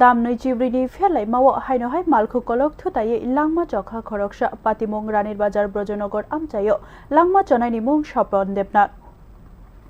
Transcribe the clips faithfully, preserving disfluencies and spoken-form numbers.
Damnwi chibrwini pherlaimao haino hai malkhung kolok thutaiwi langma chokha khoroksa. Patimung Ranir Bazar Brojonogar amchaio langma chonaini mung Sopon Debnath.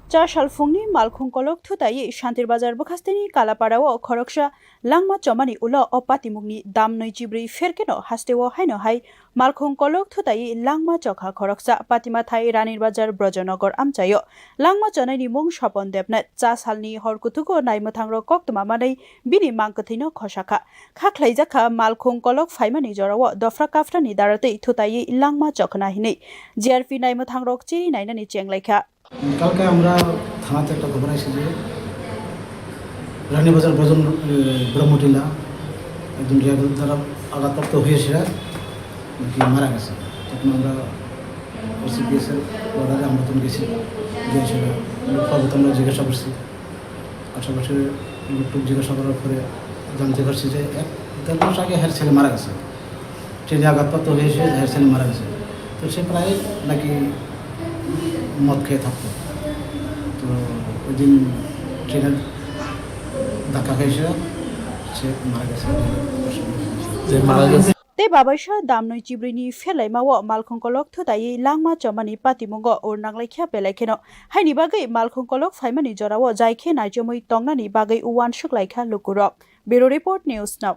Chasal phungni malkhung kolok thutaiwi Shantir Bazar bwkhasteni Kalaparao khoroksa langma chomani ulo o patimungni damnwi chibrwi pherkeno hasteo haino hai malkhung kolok thutaiwi langma chokha khoroksa. Patimathai Ranir Bazar Brojonogar amchaio langma chonaini mung Sopon Debnath. Chasalni hor kutugo naimwthangrok koktwma manwi bini mang kwthwino khosakha. Kha khlaijakha malkhung kolok phaimani jorao dofra kafrani daratwi thutaiwi langma chokhna hinwi G R P naimwthangrok chiri nainani chenglaikha. কালকে আমরা থানাতে একটা খবর আসে যে রানীবাজার ব্রজন, এ, ব্রহ্মটিলা একজন ড্রাইভার দ্বারা আঘাতপ্রাপ্ত হয়েছে, নাকি মারা গেছে। তখন আমরা ওসিপিএস এর অর্ডারে আমরা তখন গেছি, গিয়ে সেটা লোক পাবো তো আমরা জিজ্ঞাসা করছি। আশেপাশে লোকটুক জিজ্ঞাসা করার পরে জানতে পারছি যে এক দেড় মাস আগে হের ছেলে মারা গেছে। ট্রেনে আঘাতপ্রাপ্ত হয়েছে, হের ছেলে মারা গেছে। তো সে প্রায় নাকি মদ খেয়ে থাকতো। তো ওই দিন ট্রেনের ধাক্কা খেয়েছে, সে মারা গেছে। যে মারা গেছে। Tei babaisa damnwi chibrwini pherlaimao malkhung kolok thutaiwi langma chomani patimungo ur nanglaikha belai kheno. Haini bagwi malkhung kolok phaimani jorao jai khe naichomwi tongnani bagwi uansuk laikha lukurok. Bureau Report, News Now.